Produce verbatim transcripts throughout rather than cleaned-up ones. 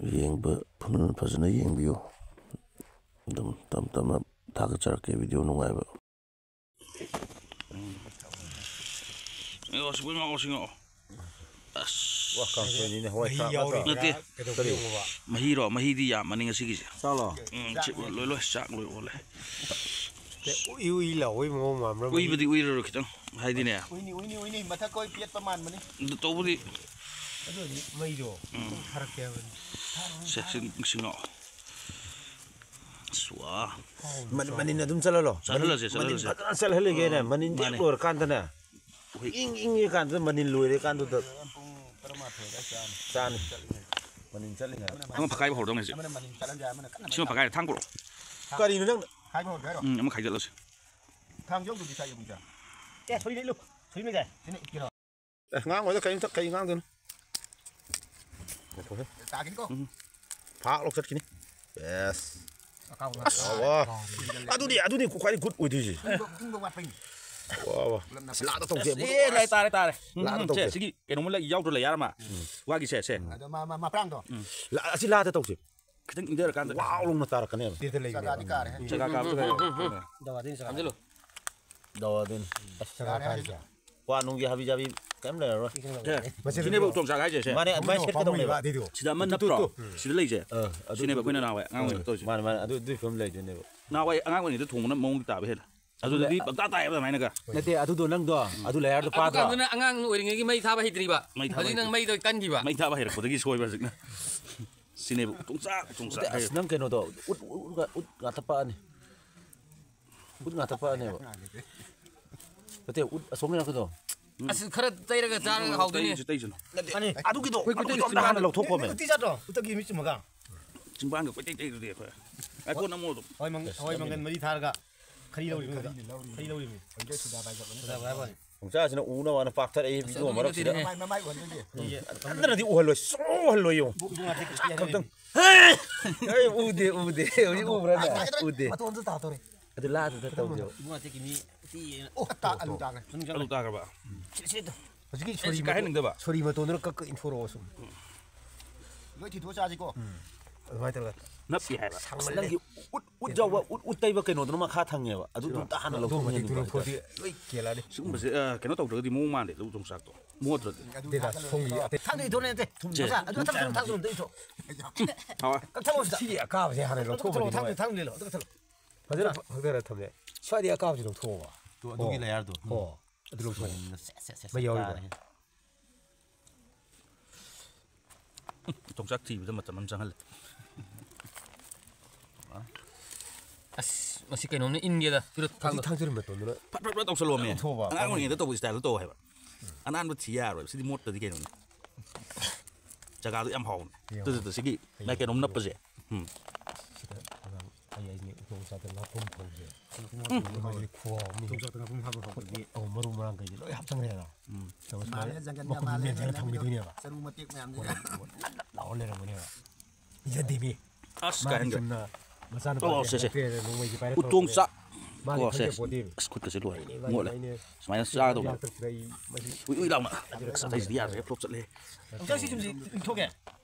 ꯌꯦꯡꯕ ꯐꯖꯅ ꯌꯦꯡꯕꯤꯌꯨ꯫ ꯑꯗꯨꯝ ꯇꯞ ꯇꯞꯅ ꯊꯥꯒꯠꯆꯔꯛꯀꯦ ꯚꯤꯗꯤꯑꯣ ꯅꯨꯡꯉꯥꯏꯕ꯫ ꯉꯥꯛꯑꯣ, ꯁꯤ ꯉꯥꯛꯑꯣ, ꯁꯤ ꯉꯥꯛꯑꯣ꯫ ꯑꯁ꯫ ꯋꯥ, ꯀꯥꯡꯁꯣꯏꯅꯤꯅꯦ, ꯍꯋꯥꯏ ꯃꯍꯤ ꯊ꯭ꯔꯥꯛ ꯌꯥꯎꯔꯤ꯫ ꯅꯠꯇ꯭ꯔꯥ? ꯅꯠꯇꯦ꯫ ꯀꯩꯗꯧꯒꯦ ꯌꯦꯡꯉꯣꯕ꯫ ꯃꯍꯤꯔꯣ? ꯃꯍꯤꯗꯤ ꯌꯥꯝꯃꯅꯤ ꯉꯁꯤꯒꯤꯁꯦ꯫ ꯆꯥꯂꯣ꯫ ꯎꯝ, ꯁꯤ ꯂꯣꯏ, ꯂꯣꯏ ꯆꯥꯛ ꯂꯣꯏ ꯑꯣꯜꯂꯦ꯫ ꯎꯏ ꯎꯏ ꯂꯥꯎꯕꯩ ꯃꯑꯣꯡ ꯃꯥꯟꯕ꯭ꯔꯥ? ꯎꯏꯕꯗꯤ ꯎꯏꯔꯔꯣꯏ ꯈꯤꯇꯪ, ꯍꯥꯏꯗꯤꯅꯦ꯫ ꯎꯏꯅꯤ, ꯎꯏꯅꯤ, ꯎꯏꯅꯤ, ꯃꯊꯛ ꯀꯣꯏ ꯄꯦꯠꯄ ꯃꯥꯟꯕꯅꯤ꯫ ꯑꯗꯨ ꯇꯧꯕꯗꯤ꯫ ꯑꯗꯨ ꯑꯣꯏꯔꯗꯤ ꯃꯩꯗꯣ ꯎꯝ꯫ ꯊꯥꯔꯛꯀꯦ ꯍꯥꯏꯕꯅꯤ꯫ ꯁꯦ, ꯁꯤ, ꯁꯤ ꯉꯥꯛꯑꯣ꯫ ꯑꯁ, ꯋꯥ꯫ ꯃꯅꯤꯟ, ꯃꯅꯤꯟ ꯑꯗꯨꯝ ꯆꯠꯍꯜꯂꯣ꯫ ꯆꯠꯍꯜꯂꯁꯦ, ꯃꯅꯤꯟ, ꯃꯅꯤꯟ ꯆꯠꯍꯜꯂꯁꯦ꯫ ꯐꯖꯅ ꯆꯠꯍꯜꯂꯤꯒꯦꯅꯦ꯫ ꯑꯥ, ꯃꯅꯤꯟ ꯍꯦꯛ ꯃꯥꯅꯦ꯫ ꯂꯣꯏꯔꯀꯥꯟꯗꯅꯦ꯫ ꯑꯩꯈꯣꯏ ꯏꯪ ꯏꯪꯉꯤ ꯀꯥꯟꯗꯨꯗ, ꯃꯅꯤꯟ ꯂꯣꯏꯔꯦ ꯀꯥꯟꯗꯨꯗ ꯄꯨꯡ ꯇꯔꯥꯃꯥꯊꯣꯏ ꯑꯗꯥꯏ ꯆꯥꯅꯤ꯫ ꯆꯥꯅꯤ꯫ ꯃꯅꯤꯟ ꯆꯠꯂꯤꯉꯩꯗ꯫ ꯑꯃ ꯐꯛꯀꯥꯏꯕ ꯍꯧꯔꯗꯧꯅꯦ ꯍꯧꯖꯤꯛ꯫ ꯑꯃꯅ ꯃꯅꯤꯟ ꯆꯠꯍꯟꯁꯦ ꯍꯥꯏ, ꯑꯃꯅ ꯀꯟꯅ ꯁꯤꯃ ꯐꯛꯀꯥꯏꯔꯦ, ꯊꯥꯡ ꯄꯨꯔꯛꯑꯣ꯫ ꯀꯔꯤꯅꯣ ꯅꯪ? ꯈꯥꯏꯕ ꯍꯧꯔꯒꯦ ꯍꯥꯏꯔꯣ? ꯎꯝ, ꯑꯃ ꯈꯥꯏꯖꯤꯜꯂꯁꯦ꯫ ꯊꯥꯡ ꯌꯧꯗ꯭ꯔꯗꯤ ꯁꯥꯏ ꯏꯕꯨꯡꯁꯦ꯫ ꯑꯦ, ꯁꯣꯔꯤ ꯂꯩ, ꯂꯨ꯫ ꯁꯣꯔꯤ ꯂꯩ꯫ ꯁꯤꯅ ꯏꯠꯀꯤꯔꯣ? ꯑꯦ, ꯉꯥꯡꯉꯣꯏꯗ, ꯀꯩꯝꯇ, ꯀꯩ ꯉꯥꯡꯗꯣꯏꯅꯣ? ꯉꯥꯏꯈꯣꯍꯦ꯫ ꯇꯥꯒꯤꯅꯤꯀꯣ꯫ ꯎꯝ꯫ ꯐꯥꯛ ꯂꯧ ꯆꯠꯈꯤꯅꯤ꯫ ꯌꯦꯁ꯫ ꯑꯀꯥꯎꯕ ꯑꯁ, ꯉꯥꯛꯇ꯫ ꯋꯥ꯫ ꯑꯗꯨꯗꯤ, ꯑꯗꯨꯗꯤ ꯈ꯭ꯋꯥꯏꯗꯒꯤ ꯒꯨꯗ ꯑꯣꯏꯗꯣꯏꯁꯦ꯫ ꯏꯪꯕ, ꯏꯪꯕ ꯋꯥꯠꯄꯩꯅꯦ꯫ ꯋꯥ, ꯋꯥ꯫ ꯄꯨꯂꯞ ꯅꯞꯁꯜꯂꯣ꯫ ꯂꯥꯗ ꯇꯧꯁꯦ꯫ ꯑꯦ, ꯂꯥꯏ ꯇꯥꯔꯦ, ꯇꯥꯔꯦ꯫ ꯎꯝ, ꯂꯥꯗ ꯎꯝ, ꯁꯦ, ꯇꯧꯁꯦ꯫ ꯁꯤꯒꯤ ꯀꯩꯅꯣꯝꯃ ꯂꯩ, ꯌꯥꯎꯗ꯭ꯔ ꯂꯩ ꯌꯥꯔ ꯑꯃ꯫ ꯎꯝ꯫ ꯋꯥꯒꯤ ꯁꯦ, ꯁꯦ꯫ ꯎꯝ꯫ ꯑꯗꯣ ꯃꯥ, ꯃꯥ, ꯃꯄ꯭ꯔꯥꯡꯗꯣ꯫ ꯎꯝ꯫ ꯂꯥ-, ꯑꯁꯤ ꯂꯥꯗ ꯇꯧꯁꯦ꯫ ꯈꯤꯇꯪ ꯏꯪꯊꯔꯀꯥꯟꯗ꯫ ꯋꯥꯎ ꯂꯥꯎꯅ ꯇꯥꯔꯛꯀꯅꯦꯕ꯫ ꯁꯤꯗ ꯂꯩꯕꯅꯦ꯫ ꯖꯒꯥꯗꯤ ꯀꯥꯔꯦ꯫ ꯖꯒꯥ ꯀꯥꯕꯗ ꯀꯩꯅꯣ꯫ ꯗꯋꯥꯗꯤꯟ ꯖꯒꯥ꯫ ꯊꯝꯖꯤꯜꯂꯨ꯫ ꯗꯋꯥꯗꯤꯟ꯫ ꯑꯁ, ꯖꯒꯥ ꯌꯥꯔꯦ, ꯀꯥꯔꯦ꯫ ꯌꯥꯔꯦ꯫ ꯋꯥ ꯅꯨꯡꯒꯤ ꯍꯥꯕꯤ ꯖꯥꯕꯤ ꯀꯩꯝ ꯂꯩꯔꯔꯣꯏ꯫ ꯁꯦ, ꯃꯁꯤꯗ ꯁꯤꯅꯦꯕ ꯂꯩꯕ꯫ ꯎꯇꯣꯡ ꯆꯥꯛ ꯍꯥꯏꯁꯦ, ꯁꯦ꯫ ꯃꯥꯅꯦ, ꯑꯗꯨꯃꯥꯏꯅ ꯄꯥꯝꯃꯨꯏ, ꯁꯦꯠꯀꯗꯧꯅꯦꯕ꯫ ꯄꯥꯝꯃꯨꯏꯕ ꯑꯗꯨꯏꯗꯣ꯫ ꯁꯤꯗ ꯑꯃ ꯇꯨ, ꯇꯨ, ꯅꯠꯇ꯭ꯔꯣ? ꯇꯨ꯫ ꯁꯤꯗ ꯂꯩꯁꯦ꯫ ꯑꯥ, ꯑꯗꯨ, ꯁꯤꯅꯦꯕ ꯑꯗꯨ, ꯑꯩꯈꯣꯏꯅ ꯅꯍꯥꯟꯋꯥꯏ ꯑꯉꯥꯡ ꯑꯣꯏꯅ ꯑꯥ, ꯇꯧꯔꯤꯁꯦ꯫ ꯃꯥꯅꯦ, ꯃꯥꯅꯦ, ꯑꯗꯨ, ꯑꯗꯨꯏ ꯐꯤꯕꯝ ꯂꯩꯗꯣꯏꯅꯦꯕ꯫ ꯅꯍꯥꯟꯋꯥꯏ ꯑꯉꯥꯡ ꯑꯣꯏꯔꯤꯉꯩꯗ ꯊꯣꯡꯕꯅ ꯃꯑꯣꯡꯗꯤ ꯇꯥꯕ ꯍꯦꯜꯂꯦ꯫ ꯑꯗꯨꯗꯗꯤ ꯑꯗꯨ ꯄꯪꯇꯥ ꯇꯥꯏꯌꯦꯕ ꯑꯗꯨꯃꯥꯏꯅꯒ꯫ ꯅꯠꯇꯦ, ꯑꯗꯨꯗꯣ ꯅꯪꯗꯣ, ꯎꯝ꯫ ꯑꯗꯨ ꯂꯩ ꯍꯥꯏꯔꯗꯣ ꯑꯗꯨ ꯄꯥꯗ꯭ꯔꯣ? ꯀꯥꯟꯗꯨꯅ ꯑꯉꯥꯡ ꯑꯣꯏꯔꯤꯉꯩꯒꯤ ꯃꯩ ꯊꯥꯕ ꯍꯩꯇ꯭ꯔꯤꯕ꯫ ꯃꯩ ꯊꯥꯕ ꯍꯧꯖꯤꯛ ꯅꯪ ꯍꯩꯇ꯭ꯔꯤ꯫ ꯃꯩꯗꯣ ꯀꯟꯈꯤꯕ꯫ ꯃꯩ ꯊꯥꯕ ꯍꯩꯔꯛꯄꯗꯒꯤ ꯁꯣꯏꯕ ꯍꯧꯖꯤꯛꯅ꯫ ꯁꯤꯅꯦꯕ ꯎꯇꯣꯡ ꯆꯥꯛ, ꯎꯇꯣꯡ ꯆꯥꯛ ꯅꯠꯇꯦ, ꯑꯁ, ꯍꯥꯏꯔꯤꯕ꯫ ꯅꯪ ꯀꯩꯅꯣꯗꯣ, ꯎꯠ, ꯎꯠ, ꯎꯠ, ꯎꯠ ꯉꯥꯛꯇ ꯄꯛꯑꯅꯤ꯫ ꯎꯠ ꯉꯥꯛꯇ ꯄꯛꯑꯅꯦꯕ꯫ ꯅꯠꯇꯦ, ꯎꯠ ꯑꯁꯣꯝꯒꯤ ꯅꯥꯀꯟꯗꯣ꯫ ꯑꯁ, ꯈꯔ ꯇꯩꯔꯒ ꯆꯥꯔꯒ ꯍꯥꯎꯗꯣꯏꯅꯦ꯫ ꯇꯩꯁꯨ, ꯇꯩꯁꯨ꯫ ꯅꯠꯇꯦ, ꯑꯗꯨꯒꯤꯗꯣ, ꯑꯩꯈꯣꯏ ꯎꯠ ꯀꯨꯠꯇꯩ ꯑꯝꯇ ꯍꯥꯟꯅ ꯂꯧꯊꯣꯛꯈꯣꯃꯦ꯫ ꯎꯇꯤ ꯆꯥꯗ꯭ꯔꯣ? ꯎꯇꯛꯀꯤ ꯃꯤꯠ ꯆꯨꯝꯃꯒ꯫ ꯆꯤꯡꯕꯥꯟꯒ ꯀꯣꯏꯇꯩ ꯇꯩꯔꯨꯗꯦ ꯑꯩꯈꯣꯏ꯫ ꯉꯥꯏꯈꯣ, ꯅꯝꯃꯣ ꯑꯗꯨꯝ꯫ ꯍꯋꯥꯏ ꯃꯪ-, ꯍꯋꯥꯏ ꯃꯪꯒꯟ ꯃꯔꯤ ꯊꯥꯔꯒ ꯈꯔꯤ ꯂꯧꯔꯤꯃꯤ꯫ ꯈꯔꯤ ꯂꯧꯔꯤꯃꯤ꯫ ꯈꯣꯡꯆꯥꯁꯤꯅ ꯎꯅ ꯋꯥꯅ ꯄꯥꯛꯊꯔꯛꯏ ꯑꯁ, ꯚꯤꯗꯤꯑꯣ ꯑꯗꯨꯒꯤ ꯃꯔꯛꯁꯤꯗ꯫ ꯅꯠꯇꯦꯅꯦ꯫ ꯃꯃꯥꯏ, ꯃꯃꯥꯏ ꯑꯣꯟꯕꯒꯤ꯫ ꯀꯟꯗꯅꯗꯤ ꯎꯍꯜꯂꯣꯏ, ꯁꯨꯡꯎ ꯎꯍꯜꯂꯣꯏꯌꯣ꯫ ꯏꯕꯨꯡ ꯉꯥꯛꯇ ꯈꯤꯇꯪ ꯍꯥꯏꯔꯝꯃꯤ꯫ ꯑꯩ ꯎꯗꯦ, ꯎꯗꯦ, ꯍꯧꯖꯤꯛ ꯎꯕ꯭ꯔꯥꯅꯦ? ꯎꯗꯦ꯫ ꯃꯇꯣꯟꯁꯨ ꯇꯥꯗꯧꯔꯦ꯫ ꯑꯗꯨ ꯂꯥꯗꯨꯗ ꯇꯧꯁꯦꯕ꯫ ꯏꯕꯨꯡ ꯉꯥꯛꯇ ꯀꯤꯃꯤ ꯎꯇꯤ ꯑꯣ, ꯇꯥ-, ꯑꯂꯨ ꯇꯥꯈ꯭ꯔꯦ꯫ ꯃꯅꯨꯡ ꯆꯪꯈ꯭ꯔꯦ꯫ ꯑꯂꯨ ꯇꯥꯈ꯭ꯔꯕ? ꯁꯤ, ꯁꯤ ꯇꯧ꯫ ꯍꯧꯖꯤꯛꯀꯤ ꯑꯦ, ꯁꯤ ꯁꯣꯔꯤ ꯀꯥꯏꯍꯟꯅꯤꯡꯗꯕ? ꯁꯣꯔꯤ ꯃꯇꯣꯟꯗꯨꯅ ꯀꯛ ꯀꯛ ꯏꯟꯊꯣꯔꯛꯑꯣ ꯁꯨꯝ꯫ ꯂꯣꯏ ꯊꯤꯗꯣꯛꯑ ꯆꯥꯁꯤꯀꯣ꯫ ꯑꯗꯨꯃꯥꯏꯅ ꯇꯧꯔꯒ ꯅꯞꯄꯤ ꯍꯥꯏꯕ꯫ ꯁꯥꯡꯃꯜꯂꯦ꯫ ꯅꯪꯒꯤ ꯎꯠ ꯎꯠ ꯌꯥꯎꯕ ꯎꯠ ꯎꯠ ꯇꯩꯕ ꯀꯩꯅꯣꯗꯨꯅ ꯃꯈꯥ ꯊꯪꯉꯦꯕ꯫ ꯑꯗꯨꯗꯨ ꯑꯝꯇ ꯍꯥꯟꯅ ꯑꯗꯨ ꯂꯧꯊꯣꯛ ꯃꯇꯤꯛꯇꯨ ꯌꯦꯡꯅꯤꯡꯕ ꯂꯧꯊꯣꯛꯑꯗꯤ ꯍꯥꯏꯇꯥꯔꯦ꯫ ꯂꯣꯏ ꯀꯦꯜꯂꯛꯑꯅꯤ꯫ ꯁꯤꯒꯨꯝꯕꯁꯦ ꯑ, ꯀꯩꯅꯣ ꯇꯧꯗ꯭ꯔꯒꯗꯤ ꯃꯑꯣꯡ ꯃꯥꯟꯗꯦ ꯂꯧ ꯌꯣꯡꯆꯥꯛꯇꯣ꯫ ꯃꯣꯠꯇ꯭ꯔꯗꯤ꯫ ꯑꯗꯨꯗ ꯁꯣꯝꯒꯤ ꯑꯇꯩ ꯊꯥꯡꯗꯣ ꯏꯊꯣꯔꯅꯦ ꯅꯠꯇꯦ ꯊꯨꯝ ꯆꯦ, ꯃꯆꯥ ꯑꯗꯨ ꯊꯨꯝ ꯊꯥꯡꯗꯣ ꯆꯥꯏꯔꯝꯃꯗꯤ꯫ ꯊꯥꯡꯗꯣ ꯑꯝꯇ ꯏꯊꯣ ꯍꯥꯎꯋꯦ꯫ ꯀꯛꯊꯠꯂꯣ ꯁꯤꯗ꯫ ꯁꯤꯒꯤ ꯑꯀꯥꯕꯁꯦ ꯍꯥꯟꯅ ꯊꯥꯡꯗꯣ ꯂꯧꯊꯣꯛꯑꯒꯗꯤ ꯊꯥꯡꯗꯣ ꯅꯨꯡꯉꯥꯏ꯫ ꯊꯥꯡꯗꯣ ꯂꯩꯂꯣ ꯑꯗꯨ ꯀꯛꯊꯠꯂꯣ꯫ ꯐꯖꯅ ꯐꯛꯊꯔ ꯊꯝꯃꯦ꯫ ꯁ꯭ꯋꯥꯏꯗꯒꯤ ꯑꯀꯥꯕꯁꯤ ꯂꯧꯊꯣꯛꯑꯣꯕ꯫ ꯇꯣ ꯑꯗꯨꯒꯤ layerꯗꯣ꯫ ꯑꯣ ꯑꯗꯨ ꯂꯧꯊꯣꯛꯑꯣ꯫ ꯁꯦ, ꯁꯦ, ꯁꯦ, ꯃꯩ ꯌꯥꯎꯔꯤꯕ? ꯀꯥꯔꯦ꯫ ꯌꯣꯡꯆꯥꯛ ꯊꯤꯕꯗ ꯃꯇꯝ ꯑꯃ ꯆꯪꯍꯜꯂꯦ꯫ ꯑꯁ ꯃꯁꯤ ꯀꯩꯅꯣꯝꯅ ꯏꯟꯒꯦꯗ ꯄꯤꯔꯣ ꯊꯥꯡ ꯊꯥꯡꯗꯣ꯫ ꯊꯥꯡꯖꯔꯤ ꯃꯇꯣꯟꯗꯨꯅ ꯐꯠ ꯐꯠ ꯐꯠ ꯇꯧꯁꯜꯂꯣꯃꯦ꯫ ꯂꯧꯊꯣꯛꯑꯣꯕ꯫ ꯑꯉꯥꯡ ꯑꯣꯏꯔꯤꯉꯩꯗ ꯇꯧꯕ styleꯗ ꯇꯧ ꯍꯥꯏꯕ꯫ ꯑꯅꯥꯟꯕ ꯊꯤ ꯌꯥꯔꯣꯏꯕ꯫ ꯁꯤꯗꯤ ꯃꯣꯠꯇꯗꯤ ꯀꯩꯅꯣꯅꯤ꯫ ꯖꯒꯥꯗꯣ ꯌꯥꯝ ꯍꯥꯎꯕꯅꯦ꯫ ꯌꯥꯝ ꯇꯨ, ꯇꯨ, ꯇꯨ, ꯁꯤꯒꯤ ꯃꯥꯏ ꯀꯩꯅꯣꯝ ꯅꯞꯄꯁꯦ꯫ ꯎꯝ꯫ ꯁꯤꯗ ꯑꯉꯥꯡ ꯑꯩ ꯑꯩꯒꯤ ꯏꯇꯣꯡ ꯆꯥꯗ ꯉꯥꯄꯨꯝ ꯐꯪꯉꯦ꯫ ꯃꯣꯏꯗꯤ ꯈꯨꯍꯥꯎ ꯑꯃꯅꯤ꯫ ꯌꯣꯡꯆꯥꯛꯇ ꯉꯥꯄꯨꯝ ꯍꯥꯞꯄ ꯍꯧꯔꯗꯤ꯫ ꯑꯧ ꯃꯔꯨ ꯃꯔꯥꯡ ꯀꯩꯗꯤ ꯂꯣꯏ ꯍꯥꯞꯆꯟꯈ꯭ꯔꯦꯗ꯫ ꯎꯝ꯫ ꯇꯧꯔ ꯃꯥꯅꯦ ꯁꯨꯃꯥꯏꯅ ꯖꯪꯒꯜ ꯃꯈꯨꯝ ꯃꯥꯜꯂꯦ ꯃꯦꯟꯁꯤꯜꯂ ꯅꯪꯒꯤꯗꯣ꯫ ꯊꯝꯈꯤꯗꯣꯏꯅꯦꯕ꯫ ꯆꯔꯨ ꯃꯇꯦꯛ ꯃꯌꯥꯝꯁꯤꯒ꯫ ꯅꯞ ꯅꯞ ꯂꯥꯎꯔ ꯂꯩꯔꯝꯒꯅꯦꯕ꯫ ꯏꯖꯗꯦꯃꯤ꯫ ꯑꯁ ꯃꯥꯗꯤ ꯀꯥꯏꯍꯟꯈ꯭ꯔꯦ꯫ ꯆꯨꯝꯅ ꯃꯆꯥꯅ ꯑꯣ, ꯁꯦ, ꯁꯦ꯫ ꯅꯣꯡꯃꯩꯁꯦ ꯄꯥꯏꯔ ꯎꯇꯣꯡꯆꯥꯛ꯫ ꯃꯥꯗꯤ ꯑꯣ, ꯁꯦ꯫ ꯈꯪꯖꯄꯣꯠꯇꯦꯃꯤ꯫ ꯑꯁ ꯈꯨꯠꯀꯁꯦ ꯂꯣꯏꯔꯦ꯫ ꯂꯩ, ꯂꯩ, ꯃꯣꯠꯂꯦ꯫ ꯂꯩꯅꯦ꯫ ꯁꯨꯃꯥꯏꯅ ꯆꯥꯒꯗꯧꯕꯅꯦ꯫ ꯌꯥꯛꯇꯛꯁꯤꯗ ꯑꯩ ꯃꯁꯤ ꯎꯏ ꯎꯏ ꯂꯥꯎꯅ꯫ ꯑꯁ ꯑꯇꯩꯁꯤꯗꯤ ꯌꯥꯗ꯭ꯔꯦ꯫ ꯐ꯭ꯂꯣꯞ ꯆꯠꯂꯦ꯫ ꯌꯣꯡꯆꯥꯛꯁꯤ ꯊꯨꯝꯁꯤ ꯏꯟꯊꯣꯛꯀꯦ꯫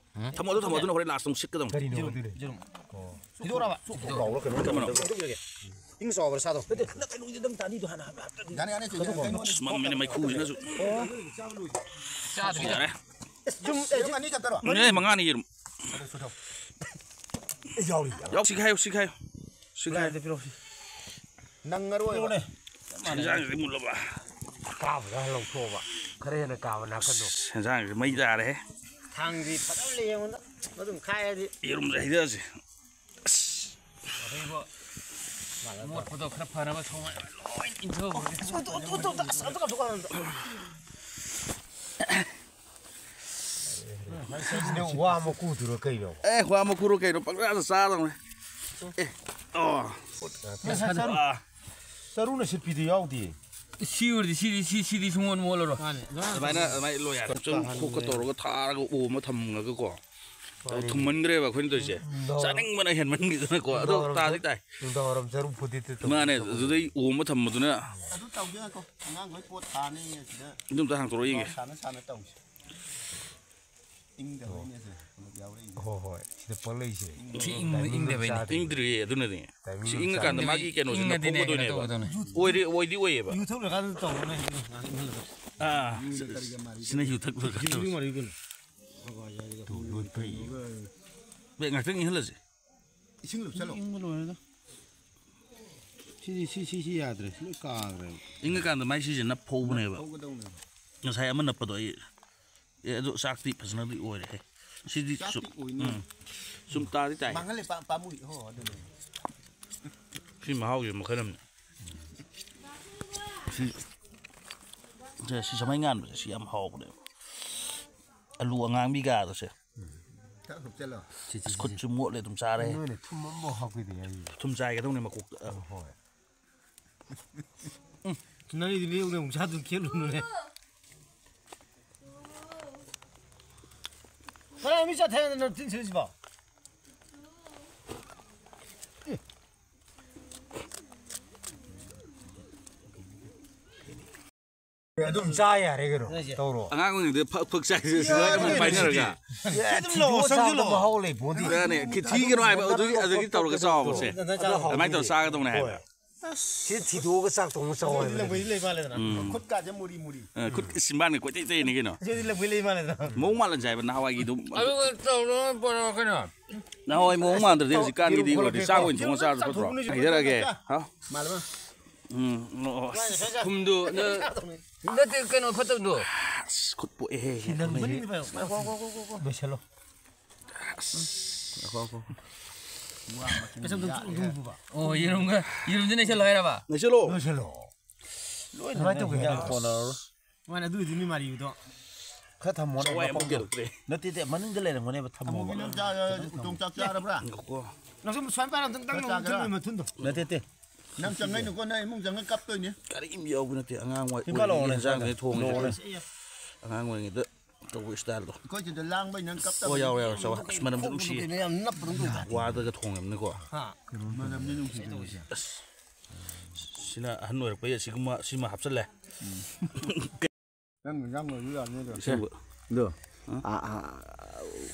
ꯊꯝꯃꯣ ꯑꯗꯨ ꯊꯝꯃꯣ ꯑꯗꯨꯅ ꯍꯣꯔꯦꯟ last ꯑꯃꯨꯛ ꯁꯤꯠꯀꯗꯧꯅꯦ꯫ ꯀꯔꯤꯅꯣ ꯑꯗꯨꯅꯦ? ꯌꯦꯔꯨꯝ꯫ ꯊꯤꯗꯣꯔꯛꯑꯕ꯫ ꯊꯝꯃꯣ꯫ ꯏꯪ ꯆꯥꯎꯕ꯭ꯔꯥ ꯁꯥꯗꯣ? ꯌꯥꯅꯤ ꯌꯥꯅꯤ ꯆꯦ, ꯌꯥꯅꯤ, ꯀꯩꯅꯣ꯫ ꯑꯁ ꯃꯝꯃꯤꯅꯦ ꯃꯩꯈꯨꯁꯤꯅꯁꯨ꯫ ꯆꯥꯗ꯭ꯔꯤ꯫ ꯌꯥꯔꯦ꯫ ꯌꯦꯔꯨꯝ ꯑꯅꯤ ꯈꯛꯇꯔꯣ? ꯃꯉꯥꯅꯦ ꯃꯉꯥꯅꯦ ꯌꯦꯔꯨꯝ꯫ ꯌꯥꯎꯔꯤ꯫ ꯌꯥꯎ ꯁꯤ ꯈꯥꯏꯌꯨ ꯁꯤ ꯈꯥꯏꯌꯨ꯫ ꯁꯤ ꯈꯥꯏꯌꯨ꯫ ꯅꯪꯉꯔꯣꯏꯕ꯫ ꯏꯟꯖꯥꯡꯁꯤꯗꯤ ꯃꯨꯜꯂꯕ꯫ ꯀꯥꯕꯗ ꯂꯧꯊꯣꯛꯑꯕ꯫ ꯈꯔ ꯍꯦꯟꯅ ꯀꯥꯕ ꯅꯥꯀꯟꯗꯣ꯫ ꯏꯟꯖꯥꯡꯁꯤꯗꯤ ꯃꯩ ꯇꯥꯔꯦꯍꯦ꯫ ꯊꯥꯡꯁꯤ ꯐꯖꯅ ꯌꯦꯡꯉꯨꯗ ꯑꯗꯨꯝ ꯈꯥꯏꯔꯗꯤ꯫ ꯌꯦꯔꯨꯝꯁꯦ ꯍꯩꯗꯁꯦ꯫ ꯑꯗꯩꯕꯣ ꯃꯣꯠꯄꯗꯣ ꯈꯔ ꯐꯅꯕ ꯊꯣꯡ ꯂꯣꯏ ꯏꯟꯊꯣꯛꯈ꯭ꯔꯒꯦ꯫ ꯁꯤꯅ ꯋꯥ ꯃꯀꯨꯗꯨꯔꯣ ꯀꯩꯅꯣ? ꯑꯦ ꯋꯥ ꯃꯀꯨꯔꯣ ꯀꯩꯅꯣ ꯄꯪꯆꯥꯗ ꯆꯥꯗꯧꯅꯦ꯫ ꯑꯦ ꯑꯣ꯫ ꯑꯥ꯫ ꯆꯔꯨꯅ ꯁꯤꯠꯄꯤꯗꯨ ꯌꯥꯎꯗꯦ꯫ ꯁꯤ ꯑꯣꯏꯔꯗꯤ ꯁꯤꯗꯤ ꯁꯤ ꯁꯤꯗꯤ ꯁꯨꯡꯑꯣꯟ ꯑꯣꯜꯂꯔꯣꯏ꯫ ꯑꯗꯨꯃꯥꯏꯅ ꯑꯗꯨꯃꯥꯏꯅ ꯂꯣꯏ ꯌꯥꯔꯦ꯫ ꯆꯔꯨ ꯈꯣꯛꯀ ꯇꯧꯔꯒ ꯊꯥꯔꯒ ꯑꯣꯝꯃ ꯊꯝꯃꯒꯀꯣ꯫ ꯇꯧ ꯊꯨꯝꯃꯟꯈ꯭ꯔꯦꯕ ꯑꯩꯈꯣꯏꯅ ꯇꯧꯔꯤꯁꯦ꯫ ꯅꯨꯡꯗꯥꯡ ꯋꯥꯏꯔꯝ ꯆꯥꯅꯤꯡꯕꯅ ꯍꯦꯟꯃꯟꯈꯤꯗꯅꯀꯣ꯫ ꯑꯗꯣ ꯅꯨꯡꯗꯥꯡ ꯋꯥꯏꯔꯝ ꯇꯥꯗꯤ ꯇꯥꯏ꯫ ꯅꯨꯡꯗꯥꯡ ꯋꯥꯏꯔꯝ ꯆꯔꯨ ꯐꯨꯗꯤꯠꯇ ꯇꯧ-, ꯃꯥꯅꯦ꯫ ꯇꯧ-, ꯑꯗꯨꯗꯩ ꯑꯣꯝꯃ ꯊꯝꯕꯗꯨꯅ꯫ ꯑꯗꯨ ꯇꯧꯒꯦ ꯉꯥꯏꯈꯣ꯫ ꯑꯉꯥꯡ ꯂꯣꯏ ꯄꯣꯠ ꯊꯥꯅꯤꯌꯦ ꯁꯤꯗ꯫ ꯑꯗꯨꯝꯇ ꯍꯥꯡꯇꯣꯔꯛꯑꯣ ꯌꯦꯡꯒꯦ꯫ ꯁꯥꯟꯅ ꯁꯥꯟꯅ ꯇꯧꯁꯤ꯫ ꯏꯪꯗꯕꯩꯅꯦ ꯁꯦ꯫ ꯍꯣꯏ, ꯍꯣꯏ, ꯁꯤꯗ ꯄꯛꯂꯛꯏꯁꯦ꯫ ꯁꯤ ꯏꯪꯕ ꯏꯪꯗꯕꯩꯅꯦ꯫ ꯏꯪꯗ꯭ꯔꯤꯌꯦ, ꯑꯗꯨꯅꯗꯤ꯫ ꯁꯤ ꯏꯪꯉꯀꯥꯟꯗ ꯃꯥꯒꯤ ꯀꯩꯅꯣꯁꯤꯅ ꯏꯪꯉꯗꯤꯅꯦ ꯐꯣꯝꯒꯗꯣꯏꯅꯦꯕ꯫ ꯇꯧꯒꯗꯧꯅꯦ꯫ ꯑꯣꯏꯔꯤ ꯑꯣꯏꯗꯤ ꯑꯣꯏꯌꯦꯕ꯫ ꯌꯨ ꯊꯛꯂꯀꯥꯟꯗ ꯇꯧꯕꯅꯦ꯫ ꯑꯥ, ꯁꯤꯅ ꯌꯨ ꯊꯛꯂꯒ ꯇꯧ꯫ ꯕꯦ, ꯉꯥꯛꯇꯪ ꯏꯪꯍꯜꯂꯁꯦ꯫ ꯏꯁꯤꯡ ꯂꯨꯞꯁꯜꯂꯣ꯫ ꯏꯪꯕ ꯂꯣꯏꯔꯦꯗ꯫ ꯁꯤꯗꯤ ꯁꯤ ꯁꯤ ꯁꯤ ꯌꯥꯗ꯭ꯔꯦ꯫ ꯁꯤ ꯂꯣꯏ ꯀꯥꯈ꯭ꯔꯦꯕ꯫ ꯏꯪꯉꯀꯥꯟꯗ ꯃꯥꯏ ꯁꯤꯁꯦ ꯅꯞ ꯐꯧꯕꯅꯦꯕ꯫ ꯐꯧꯒꯗꯧꯅꯦꯕ꯫ ꯉꯁꯥꯏ ꯑꯃ ꯅꯞꯄꯗꯣ ꯑꯩ꯫ ꯑꯦ, ꯑꯗꯨ ꯆꯥꯛꯇꯤ ꯐꯖꯅꯗꯤ ꯑꯣꯏꯔꯦꯍꯦ꯫ ꯁꯤꯗꯤ ꯆꯥꯛꯇꯤ ꯁꯨꯝ, ꯑꯣꯏꯅꯤ꯫ ꯎꯝ꯫ ꯁꯨꯝ ꯇꯥꯗꯤ ꯇꯥꯏ꯫ ꯃꯥꯡꯍꯜꯂꯦ, ꯄꯥ-, ꯄꯥꯝꯃꯨꯏ꯫ ꯍꯣ, ꯑꯗꯨꯅꯦ꯫ ꯁꯤ ꯃꯍꯥꯎꯁꯦ ꯃꯈꯜ ꯑꯃꯅꯤ꯫ ꯁꯤ, ꯁꯤ, ꯁꯤ ꯁꯃꯥꯏ ꯉꯥꯟꯕꯁꯦ ꯁꯤ ꯌꯥꯝ ꯍꯥꯎꯕꯅꯦꯕ꯫ ꯑꯂꯨ ꯑꯉꯥꯡꯕꯤꯒꯥꯗꯣ ꯁꯦ꯫ ꯎꯝ꯫ ꯈꯔ ꯍꯨꯞꯆꯜꯂꯣ꯫ ꯁꯤ, ꯁꯤ, ꯑꯁ, ꯁꯤ, ꯈꯨꯠꯁꯨ ꯁꯤ꯫ ꯃꯣꯠꯂꯦ ꯑꯗꯨꯝ ꯆꯥꯔꯦ꯫ ꯅꯣꯏꯅ ꯊꯨꯝ ꯑꯃꯐꯥꯎ ꯍꯥꯞꯈꯤꯗꯦ ꯍꯥꯏꯔꯤꯕ꯫ ꯊꯨꯝ ꯆꯥꯏꯒꯗꯧꯅꯦ ꯃꯀꯣꯛꯇ꯫ ꯍꯣꯏ꯫ ꯎꯝ꯫ ꯅꯪꯒꯤꯗꯤ ꯃꯤꯠ ꯌꯣꯡ ꯆꯥꯗꯨ ꯈꯦꯠꯂꯨꯅꯨꯅꯦ꯫ ꯀꯅꯥ ꯃꯤ ꯆꯠꯊꯦ ꯅꯪ ꯇꯤꯟ ꯁꯤꯜꯂꯤꯁꯤꯕꯣ? ꯑꯗꯨꯝ ꯆꯥ ꯌꯥꯔꯦ ꯀꯩꯅꯣ꯫ ꯇꯧꯔꯣ꯫ ꯑꯉꯥꯡ ꯑꯣꯏꯔꯤꯉꯩꯗ ꯐꯛ ꯐꯛ ꯆꯥꯏꯁꯦ ꯁꯤꯗ ꯌꯥꯝ ꯄꯥꯏꯅꯔꯒ꯫ ꯑꯗꯨꯝ ꯂꯣ ꯁꯪꯁꯨ ꯂꯣ꯫ ꯃꯍꯥꯎ ꯂꯩ ꯄꯣꯠꯇꯦ꯫ ꯑꯗꯨꯅꯦ, ꯈꯤꯊꯤꯒꯅꯣ ꯍꯥꯏꯕ ꯑꯗꯨꯒꯤ, ꯑꯗꯨꯒꯤ ꯇꯧꯔꯒ ꯆꯥꯎꯕꯁꯦ꯫ ꯑꯗꯨꯃꯥꯏꯅ ꯇꯧꯔ ꯆꯥꯒꯗꯧꯅꯦ ꯍꯥꯏꯕ꯫ ꯁꯤ ꯊꯤꯗꯣꯛꯑꯒ ꯆꯥꯛ ꯊꯣꯡꯉ ꯆꯥꯎ ꯍꯥꯏꯕꯅꯦ꯫ ꯂꯩꯕꯩꯗꯤ ꯂꯩ ꯃꯥꯜꯂꯦꯗꯅ꯫ ꯎꯝ꯫ ꯈꯨꯠꯀꯥꯁꯦ ꯃꯨꯔꯤ ꯃꯨꯔꯤ꯫ ꯑ, ꯈꯨꯠ ꯆꯤꯝꯕꯥꯟꯒ ꯀꯣꯏꯇꯩ ꯇꯩꯅꯤ ꯀꯩꯅꯣ꯫ ꯁꯤꯗꯤ ꯂꯩꯕꯩ ꯂꯩ ꯃꯥꯜꯂꯦꯗꯅ꯫ ꯃꯑꯣꯡ ꯃꯥꯜꯍꯟꯁꯦ ꯍꯥꯏꯕ ꯅꯍꯥꯟꯋꯥꯏꯒꯤ ꯑꯗꯨꯝ꯫ ꯑꯗꯨꯒ ꯇꯧꯔꯣ ꯄꯣꯔꯛꯑꯣ ꯀꯩꯅꯣ꯫ ꯅꯍꯥꯟꯋꯥꯏ ꯃꯑꯣꯡ ꯃꯥꯟꯗ꯭ꯔꯗꯤ ꯍꯧꯖꯤꯛꯀꯥꯟꯒꯤꯗꯤ ꯌꯦꯔꯨꯝ ꯂꯣꯏꯔꯦ꯫ ꯆꯥꯛ ꯑꯣꯏꯅ ꯊꯣꯡꯉ ꯆꯥꯔꯁꯨ ꯐꯠꯇ꯭ꯔꯣ? ꯆꯥꯊꯣꯛꯄꯅꯤ꯫ ꯍꯩꯊꯔꯛꯑꯒꯦ꯫ ꯍꯥ? ꯃꯥꯜꯂꯦ ꯃꯥ꯫ ꯎꯝ, ꯑꯣ, ꯑꯣ, ꯑꯁ꯫ ꯊꯨꯝꯗꯨ ꯅ-, ꯅꯠꯇꯦ, ꯀꯩꯅꯣ ꯐꯠꯇꯕꯗꯣ꯫ ꯑꯁ, ꯈꯨꯠ ꯄꯣꯛꯑꯦꯍꯦ꯫ ꯁꯤ ꯅꯪ ꯃꯅꯤꯡꯗ ꯄꯥꯏꯌꯣ꯫ ꯉꯥꯏꯈꯣ, ꯉꯥꯏꯈꯣ, ꯉꯥꯏꯈꯣ, ꯉꯥꯏꯈꯣ꯫ ꯂꯣꯏꯁꯜꯂꯣ꯫ ꯑꯁ, ꯉꯥꯏꯈꯣ, ꯉꯥꯏꯈꯣ꯫ ꯀꯩꯁꯨꯝ ꯑꯗꯨꯝ ꯆꯨꯝ ꯄꯨꯕ꯫ ꯑꯣ, ꯌꯦꯔꯨꯝꯒ, ꯌꯦꯔꯨꯝꯁꯦ ꯅꯩꯁꯜꯂꯣ ꯍꯥꯏꯔꯕ? ꯅꯩꯁꯜꯂꯣ꯫ ꯂꯣꯏꯁꯜꯂꯣ꯫ ꯂꯣꯏꯅ ꯀꯃꯥꯏꯅ ꯇꯧꯒꯦ ꯍꯥꯏꯅꯣ? ꯀꯣꯟꯅꯔꯔꯣꯏ꯫ ꯃꯥꯅꯦ, ꯑꯗꯨꯒꯤꯗꯤ ꯃꯤ ꯃꯔꯤꯕꯗꯣ꯫ ꯈꯔ ꯊꯝꯃꯣꯅꯦ, ꯆꯋꯥꯏ ꯑꯃꯨꯛ ꯃꯄꯪꯗꯣ꯫ ꯀꯦꯜꯂꯛꯇ꯭ꯔꯦ꯫ ꯅꯠꯇꯦ, ꯅꯠꯇꯦ, ꯃꯅꯨꯡꯗ ꯂꯩꯔꯝꯒꯅꯦꯕ, ꯊꯝꯃꯣꯕ꯫ ꯑꯃꯨꯕꯤ, ꯅꯪ ꯆꯥ-, ꯎꯇꯣꯡ ꯆꯥꯛ ꯆꯥꯔꯕ꯭ꯔꯥ? ꯉꯥꯏꯈꯣꯀꯣ꯫ ꯅꯪꯁꯨ ꯁꯨꯃꯥꯏꯅ ꯄꯥꯏꯔ ꯑꯝꯇꯪ ꯈꯔ ꯅꯪ ꯆꯥꯒꯦꯔꯥ? ꯃꯊꯨꯟꯗꯣ, ꯃꯊꯨꯟꯗꯣ꯫ ꯅꯠꯇꯦ, ꯅꯠꯇꯦ꯫ ꯅꯪ ꯆꯪꯉꯛꯏꯅꯨꯀꯣ, ꯅꯪ ꯏꯃꯨꯡ ꯆꯪꯉ ꯀꯞꯇꯣꯏꯅꯦ꯫ ꯀꯔꯤꯝ ꯌꯥꯎꯕ ꯅꯠꯇꯦ, ꯑꯉꯥꯡ ꯋꯥꯏ-, ꯁꯤ ꯄꯥꯜꯂꯛꯑꯣꯅꯦ, ꯑꯣꯏꯔꯤꯉꯩꯗ ꯏꯟꯖꯥꯡꯁꯦ ꯊꯣꯡꯉꯤꯁꯦ꯫ ꯂꯣꯏꯔꯦ꯫ ꯑꯉꯥꯡ ꯑꯣꯏꯔꯤꯉꯩꯗ ꯇꯧꯕ ꯏꯁꯇꯥꯏꯜꯗꯣ꯫ ꯑꯩꯈꯣꯏ ꯁꯤꯗ ꯂꯥꯡꯕꯩ ꯅꯪ ꯀꯞꯇꯕ꯫ ꯑꯣ, ꯌꯥꯎꯔꯦ, ꯌꯥꯎꯔꯦ, ꯆꯥꯎ꯫ ꯑꯁ, ꯃꯅꯝꯁꯨ ꯅꯨꯡꯁꯤꯌꯦ꯫ ꯀꯩꯅꯣ ꯌꯥꯝ ꯅꯞꯄꯗꯧ ꯇꯧꯗꯥꯏ? ꯋꯥꯗꯒ ꯊꯣꯡꯉꯝꯅꯤꯀꯣ꯫ ꯍꯥ? ꯃꯅꯝꯗꯤ ꯅꯨꯡꯁꯤꯗꯣꯏꯅꯦ꯫ ꯑꯁ, ꯁꯤꯅ ꯑꯍꯟ ꯑꯣꯏꯔꯛꯄꯩ ꯑꯁꯤꯒꯨꯝꯕ, ꯁꯤꯃ ꯍꯥꯞꯆꯜꯂꯦ꯫ ꯎꯝ꯫ ꯅꯪ ꯏꯟꯖꯥꯡ ꯂꯣꯏꯁꯨ ꯌꯥꯅꯤ ꯑꯗꯣ꯫ ꯑꯁꯦꯡꯕ꯫ ꯑꯗꯣ꯫ ꯑꯥ, ꯑꯥ,